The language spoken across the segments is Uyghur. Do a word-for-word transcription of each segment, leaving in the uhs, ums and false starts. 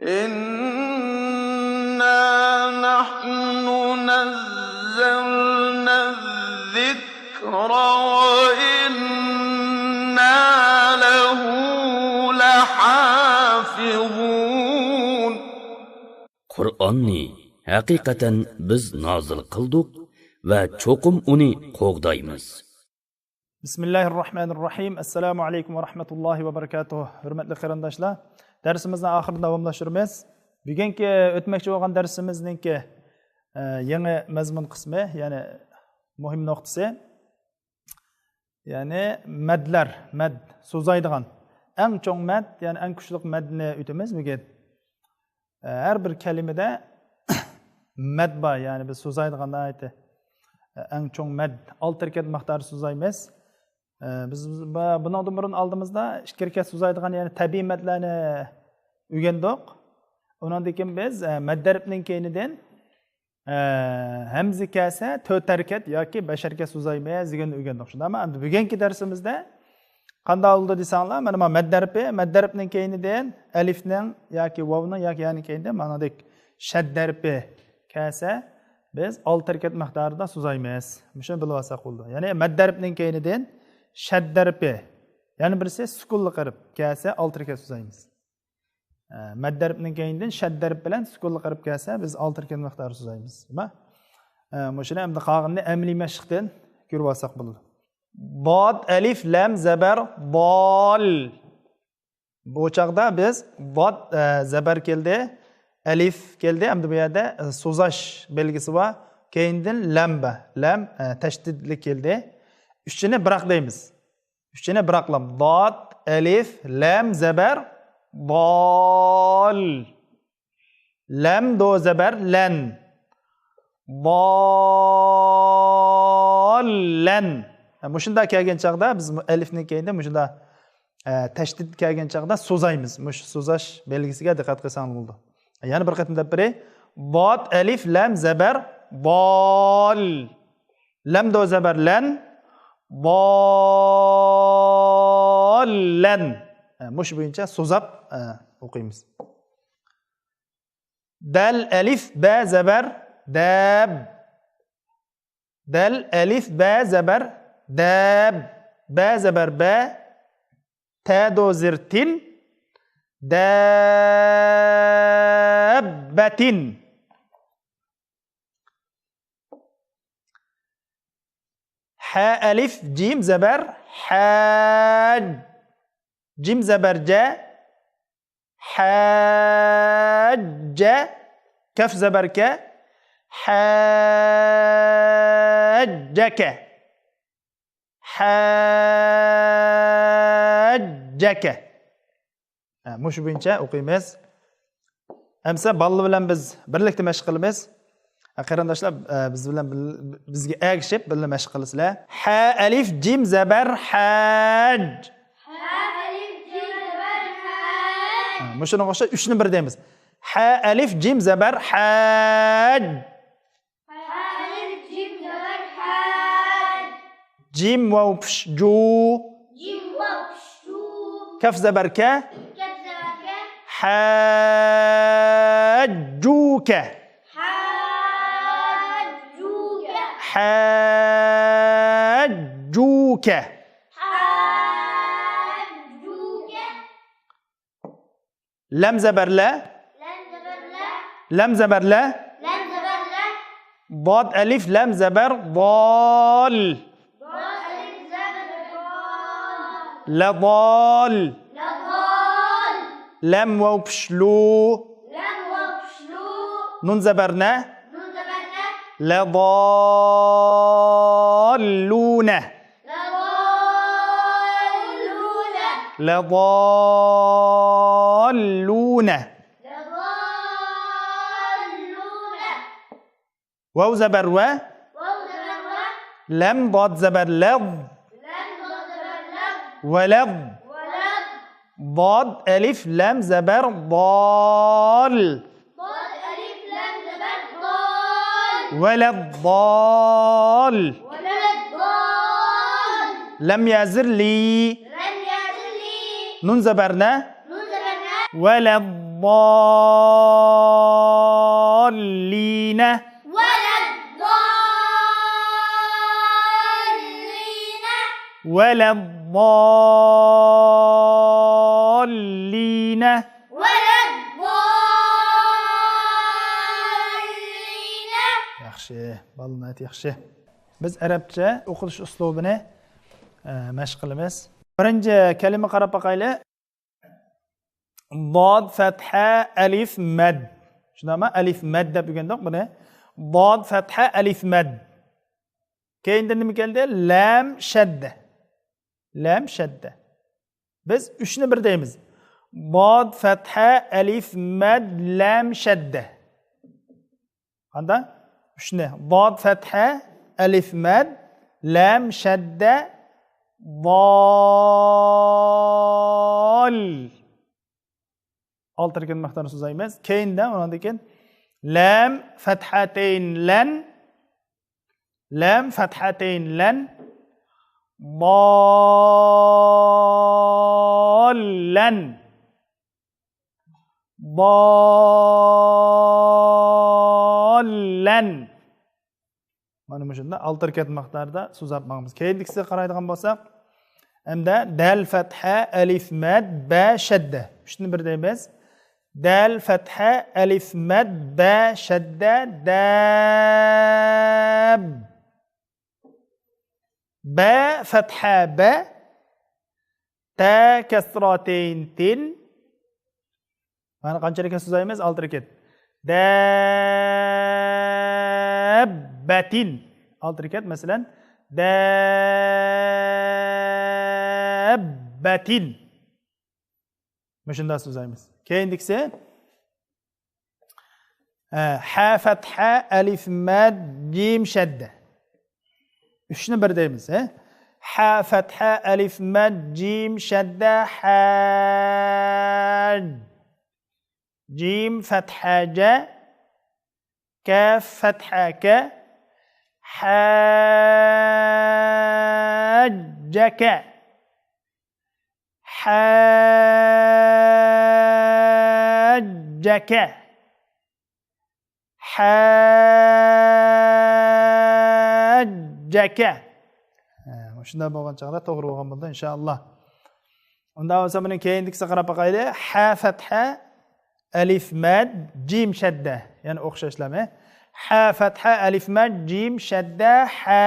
إنا نحن نزلنا الذكر وإنا له لحافظون. قۇرئاننى ھەقىقەتەن بىز نازىل قىلدۇق ۋە چوقۇم ئۇنى قوغدايمىز. بىسمىللاھىررەھمانىررەھىم. ئەسسالامۇ ئەلەيكۇم ۋە رەھمەتۇللاھى ۋە بەرىكاتۇھ. ھۆرمەتلىك قېرىنداشلار، دەرسىمىزنىڭ ئاخىرىدا داۋاملاشتۇرىمىز. بۈگۈنكى ئۆتمەكچى بولغان دەرسىمىزنىڭكى، ئە، يېڭى مەزمۇن قىسمى، يەنى مۇھىم نۇقتىسى، يەنى مەدلەر، مەد، سوزايدىغان. ئەڭ چوڭ مەد، يەنى ئەڭ كۈچلۈك مەدنى ئۆتىمىز بۈگۈن. ئە، ھەر بىر كەلىمىدە مەد بار، يەنى بىز سوزايدىغان ناھايىتى، ئە، ئەڭ چوڭ مەد، ئالتە رەكەت مىقدارى سوزايمىز. ئە، بىز بۇ-، بۇنىڭدىن بۇرۇن ئالدىمىزدا ئىككى رەكەت سوزايدىغان، يەنى تەبىئىي مەدلەرنى ئۆگەندۇق. ئۇنىڭدىن كېيىن بىز، ئە، مەد ھەرپنىڭ كەينىدىن، ئە، ھەمزە كەلسە تۆت ھەرىكەت ياكى بەش ھەرىكەت سوزايمىز دېگەننى ئۆگەندۇق. شۇنداقمۇ؟ ئەمدى بۈگۈنكى دەرسىمىزدە قانداق بولىدۇ دېسەڭلار، مانا، مانا مەد ھەرپى، مەد ھەرپنىڭ كەينىدىن ئەلىفنىڭ ياكى ۋاۋنىڭ ياكى يانىڭ كەينىدىن مانادەك شەد ھەرپى كەلسە، بىز ئالتە رەكەت مىقدارىدا سوزايمىز. مۇشۇنى بىلىۋالساق بولىدۇ. يەنى مەد ھەرپنىڭ كەينىدىن شەد ھەرپى، يەنە بىرسى سۈكۈنلۈك ھەرپ كەلسە ئالتە رەكەت سوزايمىز. ئە، مەد ھەرپنىڭ كەينىدىن شەد ھەرپ بىلەن سۈكۈنلۈك ھەرپ كەلسە، بىز ئالتە رەكەت مىقدارى سوزايمىز. نېمە؟ ئە، مۇشۇنى ئەمدى قالغىنىنى ئەمەلىي مەشىقتىن كۆرۈۋالساق بولىدۇ. داد، ئەلىف، لەم، زەبەر، دال. بۇ چاغدا بىز داد، ئە، زەبەر كەلدى، ئەلىف كەلدى، ئەمدى بۇ يەردە، ئە، سوزاش بەلگىسى بار. كەينىدىن لەم بار. لەم، ئە، تەشدىدلىك كەلدى. ئۈچىنى بىراق دەيمىز. ئۈچىنى بىراقلام. داد، ئەلىف، لەم، زەبەر، دال. لەم، دو زەبەر، لەن. داللەن. ھە، مۇشۇنداق كەلگەن چاغدا بىز مۇ-، ئەلىفنىڭ كەينىدە مۇشۇنداق، ئە، تەشدىد كەلگەن چاغدا سوزايمىز. مۇشۇ سوزاش بەلگىسىگە دىققەت قىلساڭلار بولىدۇ. يەنە بىر قېتىم دەپ بېرەي. داد، ئەلىف، لەم، زەبەر، دال. لەم، دو زەبەر، لەن. داللەن. ھە، مۇشۇ بويىچە سوزاپ، ھە، ئوقۇيمىز. دەل، ئەلىف، بە زەبەر، دەب. دەل، ئەلىف، بە زەبەر، دەب. بە زەبەر، بە. تە دو زېر، تىن. دەببەتىن. ھە، ئەلىف، جىم زەبەر، ھەج. جىم زەبەر، جە. ھەججە. كەف زەبەر، كە. ھەججەكە. ھەججەكە. ھە، مۇشۇ بويىچە ئوقۇيمىز. ئەمسە بالىلار بىلەن بىز بىرلىكتە مەشىق قىلىمىز. ھە، قېرىنداشلار، ئە، بىز بىلەن بىل-، بىزگە ئەگىشىپ بىللە مەشىق قىلىسىلەر. ھە، ئەلىف، جىم زەبەر، ھەج. ھە، ئەلىف، جىم زەبەر، ھەج. ھە، مۇشۇنىڭغا ئوخشاش ئۈچنى بىر دەيمىز. ھە، ئەلىف، جىم زەبەر، ھەج. ھە، ئەلىف، جىم زەبەر، ھەج. جىم، ۋاۋ، پېش، جۇ. جىم، ۋاۋ، پېش، جۇ. كەف زەبەر، كە. كەف زەبەر، كە. ھەججۇكە. ھەججۇكە. ھەججۇكە. ھەججۇكە. لەم زەبەر، لە. لەم زەبەر، لە. لەم زەبەر، لە. لەم زەبەر، لە. داد، ئەلىف، لەم زەبەر، دال. داد، ئەلىف، لەم زەبەر، دال. لەدال. لەدال. لەم، ۋاۋ، پېش، لۇ. لەم، ۋاۋ، پېش، لۇ. نۇن زەبەر، نە. نۇن زەبەر، نە. لەداللۇنە. لَضَالُّونَ. لَضَالُّونَ. لَضَالُّونَ. ۋاۋ زەبەر ۋە. ۋاۋ زەبەر ۋە. لەم، داد زەبەر، لەض. لەم، داد زەبەر، لەض. ۋەلەض. ۋەلەض. داد، ئەلىف، لەم زەبەر، دال. داد، ئەلىف، لەم زەبەر، دال. ۋەلەددال. ۋەلەددال. لەم يا زېر، لى. لەم يا زېر، لى. نۇن زەبەر، نە. نۇن زەبەر، نە. ۋەلەد الضالين. ولا الضالين. ولا الضالين. ولا الضالين. ياخشى، بالىلار ياخشى. بىز ئەرەبچە ئوقۇلۇش ئۇسلۇبىنى، ئە، مەشىق قىلىمىز. بىرىنچى كەلىمە قاراپ باقايلى. داد فەتھە ئەلىف مەد. شۇنداقمۇ؟ ئەلىف مەد دەپ ئۆگەندۇق بۇنى. داد فەتھە ئەلىف مەد. كەينىدىن نېمە كەلدى؟ لام شەددە. لام شەددە. بىز ئۈچنى بىر دەيمىز. داد فەتھە ئەلىف مەد لام شەددە. قانداق؟ ئۈچنى. داد فەتھە ئەلىف مەد لام شەددە ۋال. ئالتە ھەرىكەت مىقدارىنى سوزايمىز. كەينىدە ئۇنىڭدىن كېيىن لام فەتھەتەين لەن. لام فەتھەتەين لەن. ضالًّا. ضالًّا. مانا مۇشۇنداق ئالتە ھەرىكەت مىقدارىدا سوزاپ ماڭىمىز. كەينىدىكىسىگە قارايدىغان بولساق، ئەمدى دال فەتھە ئەلىف مەد بە شەددە. ئۈچنى بىر دەيمىز. دال فەتھە ئەلىف مەد بە شەددە دەب. بە فەتھە بە. تە كەسراتەين تىن. مانا قانچە ھەرىكەت سوزايمىز؟ ئالتە ھەرىكەت. دەببەتىن. ئالتە ھەرىكەت، مەسىلەن، دەببەتىن. مۇشۇنداق سوزايمىز. كەينىدىكىسى. ھە، ھە فەتھە، ئەلىف مەد، جىم شەددە. ئۈچنى بىر دەيمىز، ھە. ھە فەتھە، ئەلىف مەد، جىم شەددە، ھەج. جىم فەتھە، جە. كاف فەتھە، كە. حاجك. حاجك. حاجك. ھە، مۇشۇنداق بولغان چاغدا توغرا بولغان بولىدۇ، ئىنشائاللا. ئۇنداق بولسا، بۇنىڭ كەينىدىكىسىگە قاراپ باقايلى. ھە فەتھە، ئەلىف مەد، جىم شەددە. يەنى ئوخشاشلامى؟ ھە فەتھە، ئەلىف مەد، جىم شەددە، ھەج.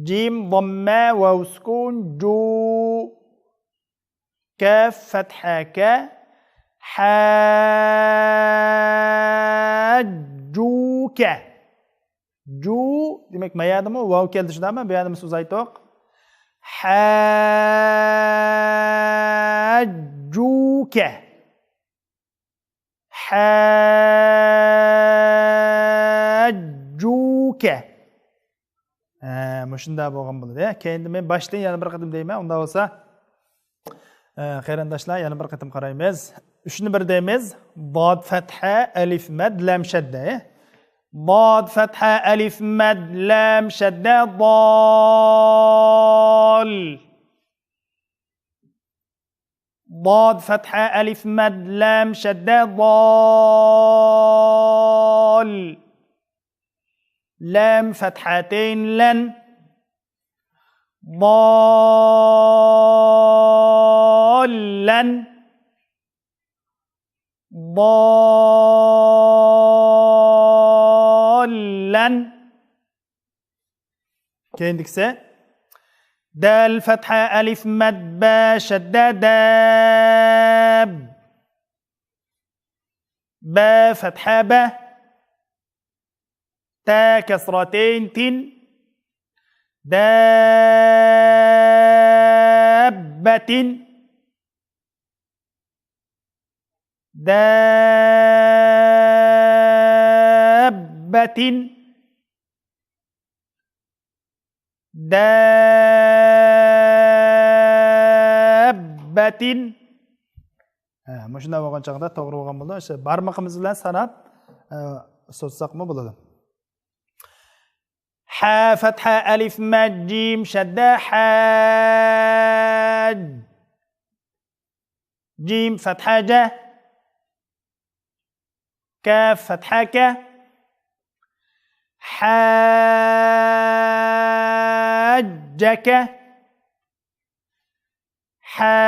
جىم ضمە، ۋاۋ سۇكۇن، جۇ. كاف فەتھە، كە. ھەججۇكە. جۇ، دېمەك، ما يەردىمۇ ۋاۋ كەلدى، شۇنداقمۇ؟ بۇ يەردىمۇ سوزايتۇق. ھەججۇكە. ھەججۇكە. ھە، مۇشۇنداق بولغان بولىدۇ. كەينىدە مەن باشتىن يەنە بىر قېتىم دەيمەن. ئۇنداق بولسا، ئە، قېرىنداشلار، يەنە بىر قېتىم قارايمىز. ئۈچنى بىر دەيمىز. داد فەتھە، ئەلىف مەد، لام شەددە. داد فەتھە، ئەلىف مەد، لام شەددە، دال. داد فەتھە، ئەلىف مەد، لام شەددە، دال. لام فەتھەتەين، لەن. دالەن. دالەن. كەينىدىكىسى. دال فەتھە، ئەلىف مەد، بە شەددە، دەب. بە فەتھە، بە. تە كەسراتەين، تىن. دابەتىن. دابەتىن. دابەتىن. ھە، مۇشۇنداق بولغان چاغدا توغرا بولغان بولىدۇ. ئىشتە بارمىقىمىز بىلەن ساناپ، ئە، سوزساقمۇ بولىدۇ. ھە فەتھە، ئەلىف مەد، جىم شەددە، ھەج. جيم فتحة ج. كاف فتحة ك. حاجك. حاجك.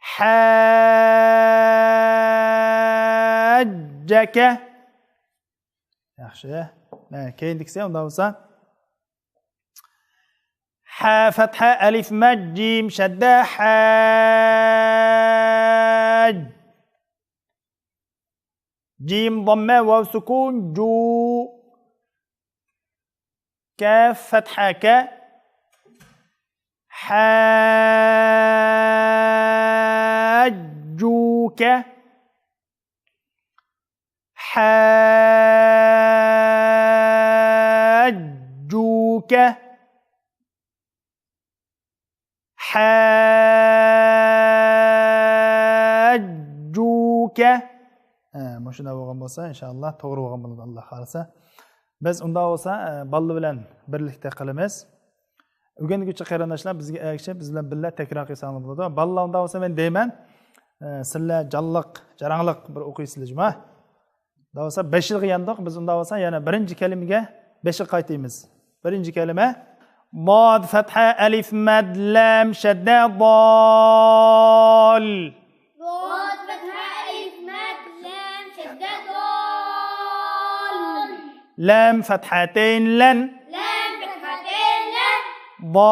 حاجك. ياخشى. مانا كېيىندىكىسى ئۇنداق بولسا. ح فتحة ألف مد جيم شدة حاج. جيم ضمة واو سكون جو. كاف فتحة ك. حاجوك. حاجوك. حاجوك. ھە، مۇشۇنداق بولغان بولسا، ئىنشائاللا توغرا بولغان بولىدۇ، ئاللا خالىسا. بىز ئۇنداق بولسا، ئە، بالىلار بىلەن بىرلىكتە قىلىمىز. ئۆگەنگۈچى قېرىنداشلار بىزگە ئەگىشىپ، بىز بىلەن بىللە تەكرار قىلساڭلار بولىدۇ. بالىلار ئۇنداق بولسا مەن دەيمەن، ئە، سىلەر جانلىق، جاراڭلىق بىر ئوقۇيسىلەر جۇما. ئۇنداق بولسا بەش يىلغا ياندۇق. بىز ئۇنداق بولسا يەنە بىرىنچى كەلىمىگە بەش يىل قايتىمىز. بىرىنچى كەلىمە. ضاد فتحة ألف مد لام شدة ضال. ضاد فتحة ألف مد لام شدة ضال. لام فتحتين لن. لام فتحتين لن. ضالا.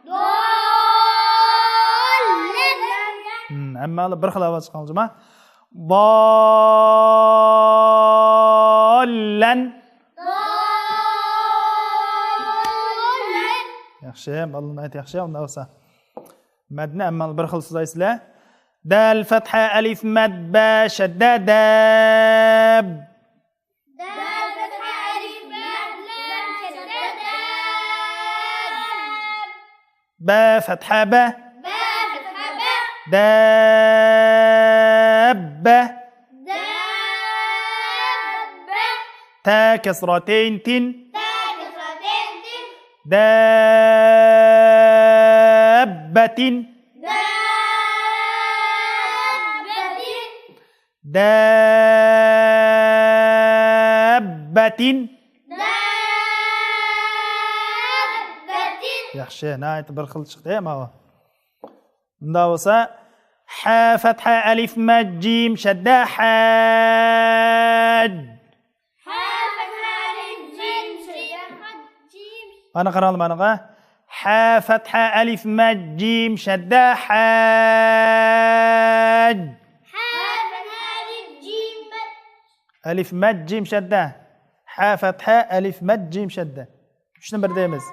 ضالا. ھىم، ھەممەڭلار بىر خىل ئاۋاز چىقىرىڭلار جۇما. ضالا. ضالا. ياخشى، بالىلار ناھايىتى ياخشى، ئۇنداق بولسا. مەدنى ھەممەڭلار بىر خىل سۆزلەيسىلەر. دال فتحة ألف مد با شدة داب. دال فتحة ألف مد لام شدة داب. با فتحة با. با فتحة با. دابة. دابة. تا كسرتين تن. تا كسرتين تن. دابة. دابة. دابة. دابة. ياخشى، ناھايىتى بىر خىل چىقتى ماۋۇ. مۇنداق بولسا، ح فتحة ألف مد جيم شدة حاج. ح فتحة ألف مد جيم شدة حاج. مانا قاراڭلار مانىغا. ح فتحة ألف مد جيم شدة حاج. ح فتحة ألف جيم مد. ألف مد جيم شدة. ح فتحة ألف مد جيم شدة. ئۈچنى بىر دەيمىز.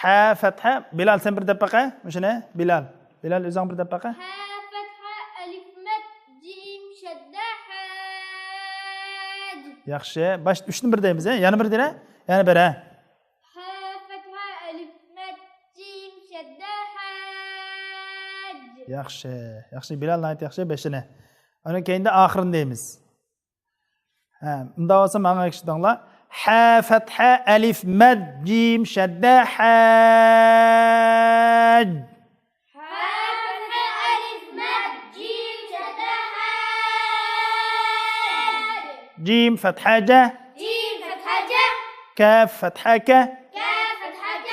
ح فتحة. بىلال، سەن بىر دەپ باقە. مۇشۇنى. بىلال. بىلال، ئۆزۈڭ بىر دەپ باقە. ح فتحة ألف مد جيم شدة حاج. ياخشى. باش ئۈچنى بىر دەيمىز، ھە؟ يەنە بىر دەيلى. يەنە بىر، ھە؟ ح فتحة ألف مد جيم شدة حاج. ياخشى. ياخشى. بىلال ناھايىتى ياخشى. بەشىنى. ئۇنىڭ كەينىدە ئاخىرىنى دەيمىز. ھە، ئۇنداق بولسا ماڭا ئەگىشىپ تۇرۇڭلار. ح فتحة ألف مد جيم شدة حاج. ح فتحة ألف مد جيم شدة حاج. جيم فتحة جة. جيم فتحة جة. كاف فتحة ك. كاف فتحة ك.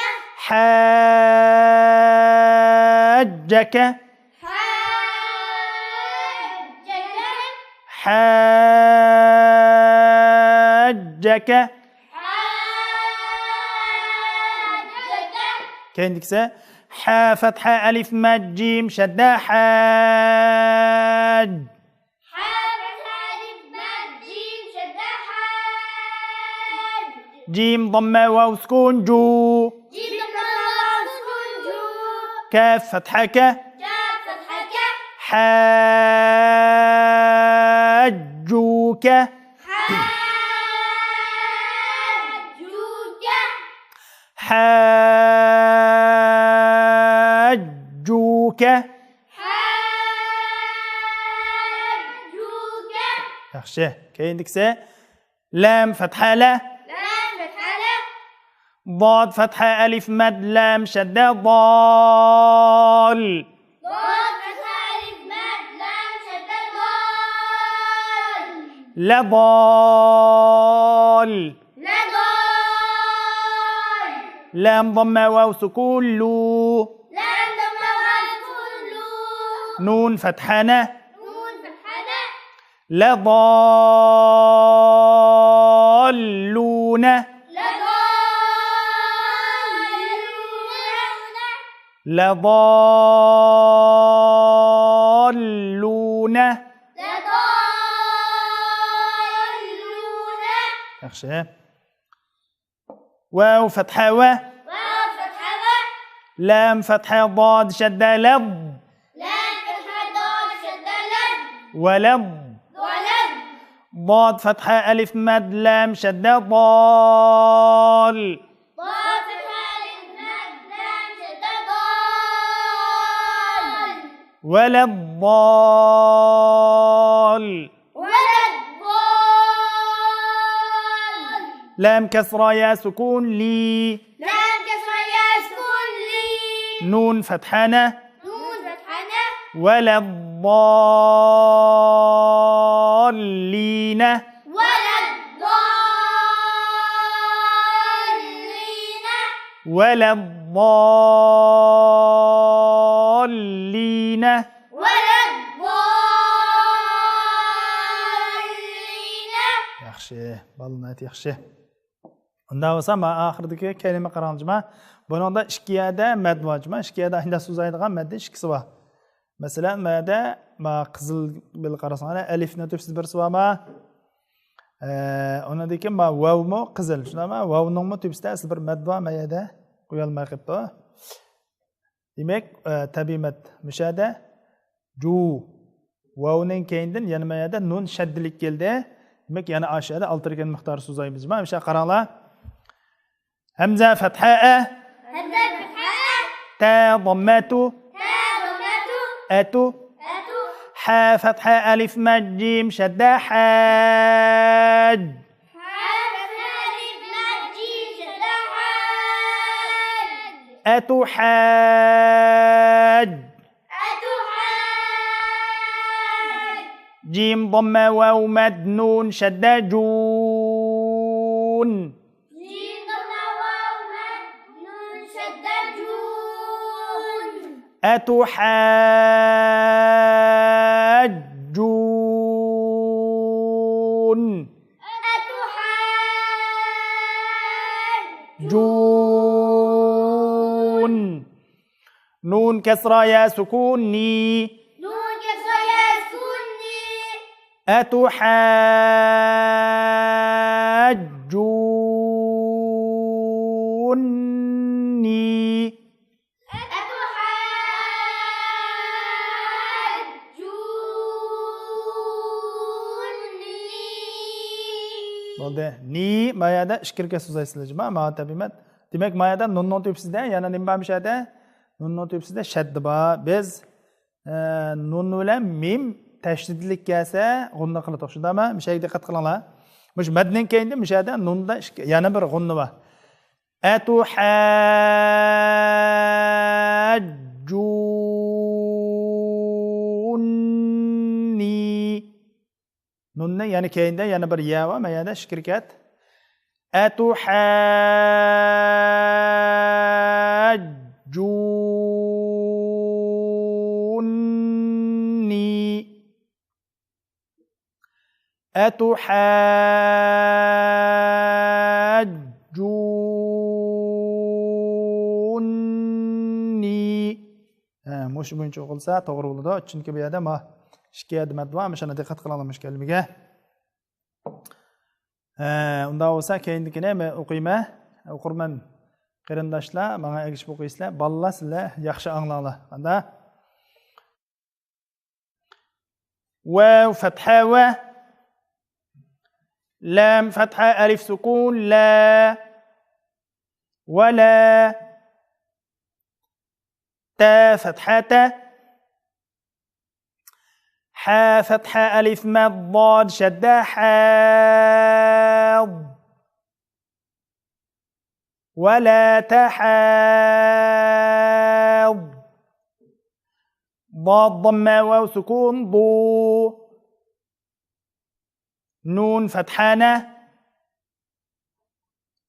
حاجك. حاجك. حاجك. حاجك. كەينىدىكىسى. ح فتحة ألف مد جيم شدة حاج. ح فتحة ألف مد جيم شدة حاج. جيم ضمة واو سكون جو. جيم ضمة واو سكون جو. كاف فتحة ك. كاف فتحة ك. حاجوك. حاجوك. حاجوك. حاجوك. ياخشى. كەينىدىكىسى. لام فتحة ل. لام فتحة ل. ضاد فتحة ألف مد لام شدة ضال. ضاد فتحة ألف مد لام شدة ضال. لضال. لضال. لام ضمة واو سكون لو. لام ضمة واو سكون لو. نون فتحة ن. نون فتحة ن. لضالون. لضالون. لضالون. لضالون. ياخشى. واو فتحة و. واو فتحة و. لام فتحة ضاد شدة لض. لام فتحة ضاد شدة لض. ولض. ولض. ضاد فتحة ألف مد لام شدة ضال. ضاد فتحة ألف مد لام شدة ضال. ولا الضال. ولا الضال. لام كسرة يا سكون لي. لام كسرة يا سكون لي. نون فتحة ن. نون فتحة ن. ولا الضالين. ولا الضالين. ولا الضالين. ولا الضالين. ياخشى، بالىلار ياخشى. ئۇنداق بولسا، مانا ئاخىرىدىكى كەلىمە قاراڭ جۇما. بۇنىڭدا ئىككى يەردە مەد بار جۇما. ئىككى يەردە ئاشۇنداق سوزايدىغان مەددە ئىككىسى بار. مەسىلەن، مەدە ما قىزىل بىلەن قارىساڭلار، ئەلىفنىڭ تۆپىسىدە بىرسى بارما؟ ئە، ئۇنىڭدىن كېيىن ما ۋاۋمۇ قىزىل، شۇنداقمۇ؟ ۋاۋنىڭمۇ تۆپىسىدە ئەسلى بىر مەد بار، ما يەردە قويالماي قېپتۇ. دېمەك، ئە، تەبىئىي مەد مۇشۇ يەردە جۇ. ۋاۋنىڭ كەينىدىن يەنە ما يەردە نۇن شەددىلىك كەلدى. دېمەك، يەنە ئاشۇ يەردە ئالتە رەكەت مىقدارى سوزايمىز. مانا مۇشۇ يەرگە قاراڭلار. ھەمزە فتحة ئە. ھەمزە فتحة ئە. تە ضمة تو. تە ضمة تو. ئەتۇ. ئەتۇ. حە فتحة ئەلىف مەد جىم شەددە حەج. حە فتحة ألف مد جيم شدة حاج. أتحاج. أتحاج. جيم ضمة واو مد نون شدة جون. جيم ضمة واو مد نون شدة جون. أتحاجون. أتحاجون. جون. نون كسرة يا سكون ني. نون كسرة يا سكون ني. أتحاجوني. بولدى. نى ما يەردە ئىككى رەكەت سوزايسىلەر جۇما، ماڭا تەبىئىي مەد. دېمەك، ما يەردە نۇننىڭ تۆپىسىدە يەنە نېمە بار مۇشۇ يەردە؟ نۇننىڭ تۆپىسىدە شەددە بار. بىز، ئە، نۇن بىلەن مىم تەشدىدلىك كەلسە غۇننا قىلىدۇق. شۇنداقمۇ؟ مۇشۇ يەرگە دىققەت قىلىڭلار. مۇشۇ مەدنىڭ كەينىدە مۇشۇ يەردە نۇندا ئىككى، يەنە بىر غۇننا بار. أتحاجوني. نۇننى يەنە كەينىدە يەنە بىر يە بار، ما يەردە ئىككى رەكەت. أتحاجوني. أتحاجوني. ھە، مۇشۇ بويىچە ئوقۇلسا توغرا بولىدۇ. چۈنكى بۇ يەردە ما ئىككى يەردە مەد بار، مۇشۇنى دىققەت قىلىڭلار مۇشۇ كەلىمىگە. ھە، ئۇنداق بولسا كەينىدىكىنى مەن ئوقۇيمەن. ئوقۇرمەن قېرىنداشلار، ماڭا ئەگىشىپ ئوقۇيسىلەر. بالىلار سىلەر ياخشى ئاڭلاڭلار. قانداق؟ واو فتحة و. لام فتحة ألف سكون لا. ولا. تا فتحة ت. حا فتحة ألف مد ضاد شدة حا. ولا تحاض. ضاد ضمة واو سكون ضو. نون فتحة نا.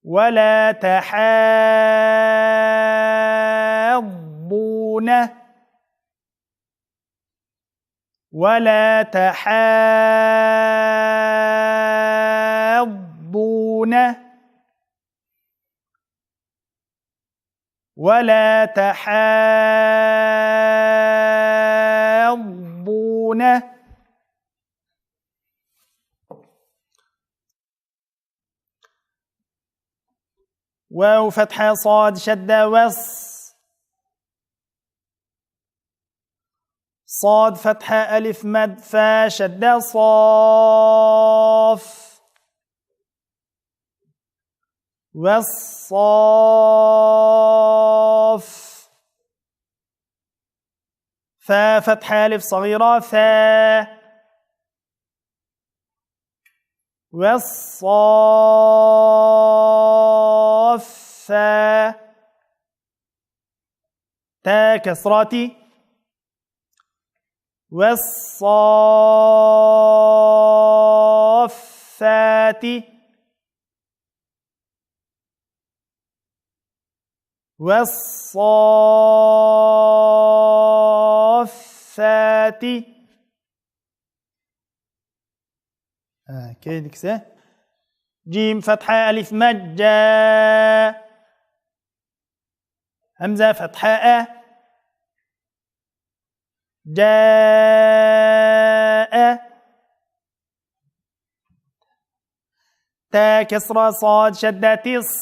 ولا تحاضون. ولا تحاضون. ولا تحاضون. واو فتحة صاد شدة وص. صاد فتحة ألف مد فا شدة صاف. والصاف. فا فتحة ألف صغيرة ثا. والصافا. تا كسرة تي. والصافات. والصافات. ھە، كېيىنكىسى. جىم فتحة ألف مد جا. ھەمزە فتحة ئە. جاء. تا كسرة صاد شدة تص.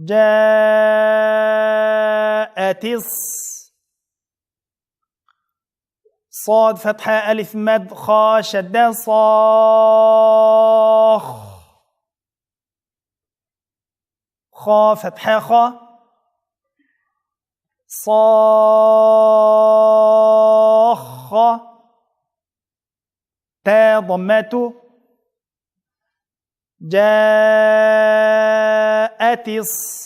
جاء تص. صاد فتحة ألف مد خا شدة صاخ. خا فتحة خا. صاخ. تا ضمة. جاءت الصاخة.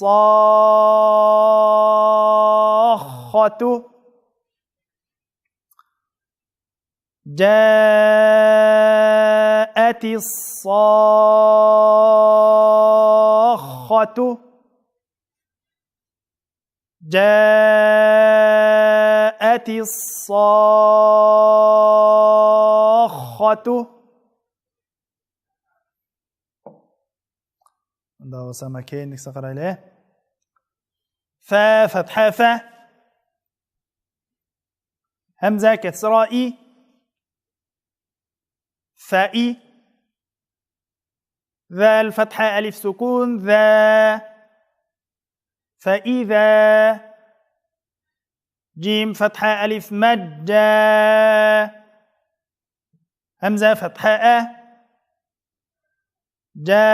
جاءت الصاخة. جاءت الصاخة. ئۇنداق بولسا، مانا كېيىنكىسىگە قارايلى. فا فتحة فا. ھەمزە كەسرە ئى. فەئى. ذال فتحة ألف سكون ذا. فإذا. جيم فتحة ألف مد جا. ھەمزە فتحة ئە. جاء.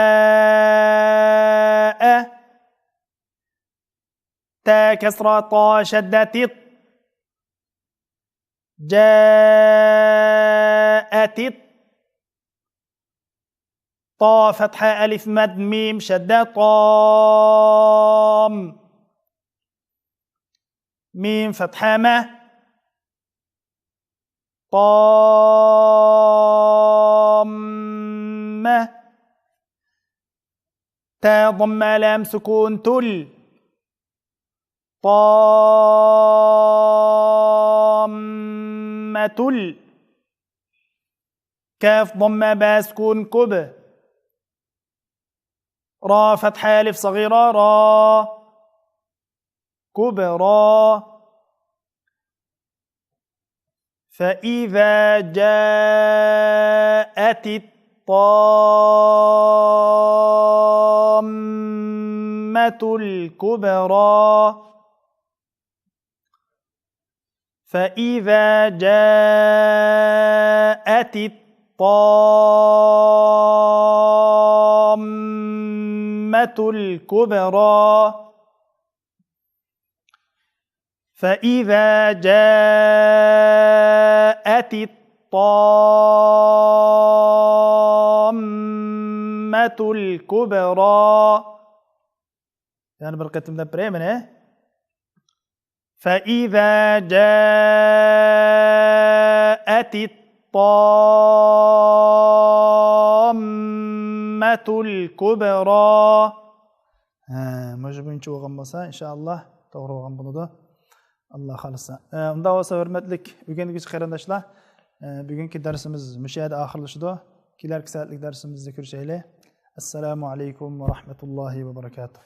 تا كسرة طا شدة تط. جاءت الط. طا فتحة ألف مد ميم شدة طام. ميم فتحة ما. طامة. تا ضمة لام سكون تل. طامة ال. كاف ضمة با سكون كب. را فتحة ألف صغيرة را. كبرى. فإذا جاءت الطامة الكبرى. فإذا جاءت الطامة الكبرى. فإذا جاءت الطامة الطامة الكبرى. يەنە بىر قېتىم دەپ بېرەي مانا. فإذا جاءت الطامة الكبرى. ھە، مۇشۇ بويىچە بولغان بولسا، ئىنشائاللا، توغرا بولغان بولىدۇ. ئاللا خالىسا. ئە، ئۇنداق بولسا، ھۆرمەتلىك ئۆگەنگۈچى قېرىنداشلار، ئە، بۈگۈنكى دەرسىمىز مۇشۇ يەردە ئاخىرلىشىدۇ. كېلەركى سائەتلىك دەرسىمىزدە كۆرۈشەيلى. ئەسسالامۇ ئەلەيكۇم ۋە رەھمەتۇللاھى ۋە بەرەكاتۇھ.